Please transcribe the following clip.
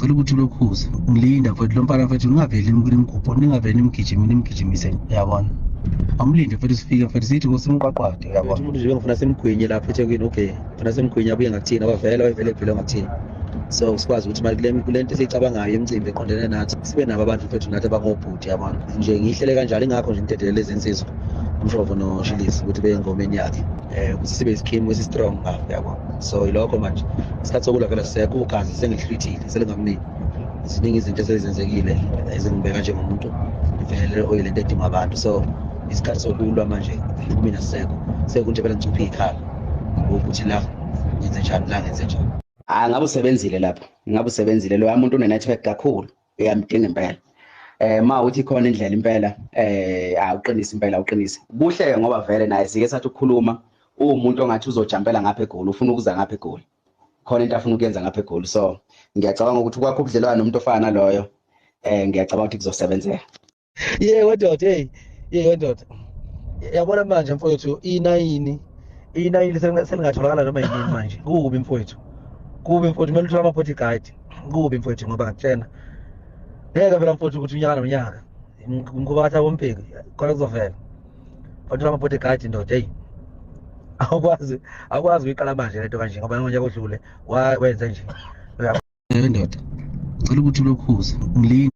Ngicela ukuthi ulokhuze ngilinda mfethu, lo mfana mfethu, ningaveli nimgubho, ningaveli nimgijimi, nimgijimise, uyabona. Amlinde mfethu, sifike mfethu, sithi kusimqwaqwade, uyabona. Umuntu nje bengifuna simgwinye lapha eThekwini, okay, ngifuna simgwinye abuye ngakuthina, wavele wayevele evele ngakuthina, so sikwazi ukuthi manje kule nto esiyicabangayo imicimbi eqondene nathi sibe nabo abantu mfethu nathi abangobhuti, yabona nje. Ngiyihlele kanjalo, ingakho nje ngidedele lezi nsizwa, uMshovo noShilisi, ukuthi beye engomeni yakhe, ukuthi sibe isikimu esi-strong ngapha, yabona. So yilokho manje, isikhathi sokulwa vele sisekho, ugazi sengihlwithile selingakumina. Ziningi izinto esezenzekile ezingibeka njengomuntu vele oyilento edinga abantu, so isikhathi sokulwa manje kumina sisekho, sekunje vele ngicuphe iy'khala ukuthi la ngenze njani, la ngenze njani. Hayi, ngabe usebenzile lapho, ngabe usebenzile loya muntu une-network kakhulu, uyamdinga impela. Ma uthi khona indlela impela, awuqinise impela, awuqinise kuhle, ngoba vele naye sike sathi ukukhuluma, uwumuntu ongathi uzojampela ngapha eGoli, ufuna ukuza ngapha eGoli, khona into afuna ukuyenza ngapha eGoli. So ngiyacabanga ukuthi ukwakha ubudlelwano nomuntu ofana naloyo, ngiyacabanga ukuthi kuzosebenzeka. Yebo ndoda, hey, yebo ndoda. Yabona manje mfowethu, i-9, i-9 selingatholakala noma yinini manje. Kubi mfowethu, kubi mfowethu, kumele uthole ama-bodyguard. Kubi mfowethu, ngoba ngakutshena, ngeke phela mfowethu ukuthi unyaka nonyaka umkhuba kathi abombheki khona kuzovela. Bathola ama-bodyguard ndoda, hey, awukwazi, awukwazi uyiqala manje lento kanje, ngoba ngonyaka odlule wenze nje. Ndoda, ngicela ukuthi ulokhuze ngilinde.